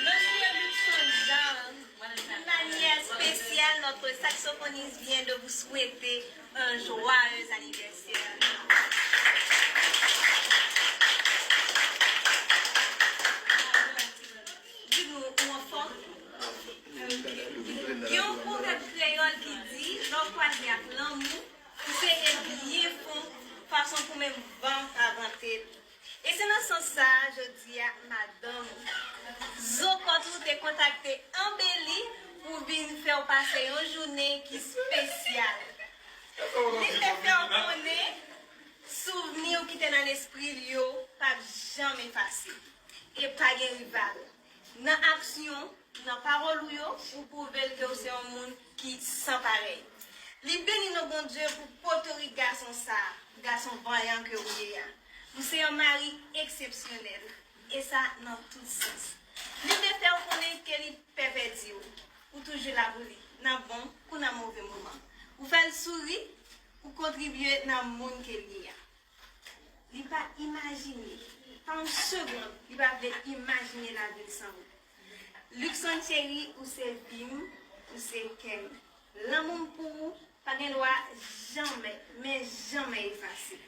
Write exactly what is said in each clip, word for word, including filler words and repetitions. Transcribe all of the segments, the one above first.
Mesye Luckson Jean, d'une manière spéciale, notre saxophoniste vient de vous souhaiter un joyeux anniversaire. Di nou, ou anfòm? Gen yon pwovèb kreyòl ki di, lè w kwaze ak lanmou, ou se byen fon, fason pou menm van pa vante l. E se nan sans sa a, jodi a, madanm ou, Zo Kòt ou te kontakte Anbeli pou vin fè w pase yon jounen ki espesyal. Li te fè w konnen souvni w ki te nan lespri l yo p ap janm efase. E pa gen rival. Nan aksyon, nan pawòl ou yo, ou pwouve l ke w se yon moun ki san parèy. Li beni non Bondye pou potorik gason sa a, gason vanyan ke w ye a. Ou se yon mari eksepsyonèl, e sa nan tout sans. Li te fè w konnen ke li pè pèdi w. Ou toujou la pou li, nan bon kou nan move moman. Ou fè l souri, ou kontribye nan moun ke l ye a. Li pa imajine, pa yon segonn, li pa vle imajine lavi l san ou. Luckson cheri, ou se vi m, ou se kè m. Lanmou m pou ou pa gen dwa janmè, men janmè efase.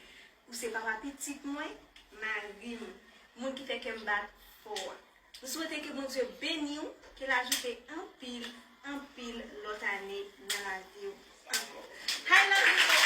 Ou se papa pitit mwen, mari m, moun ki fè kè m bat fò a. M swete ke Bondye beni w, ke l ajoute anpil, anpil lòt ane nan lavi w ankò. I love you, baby.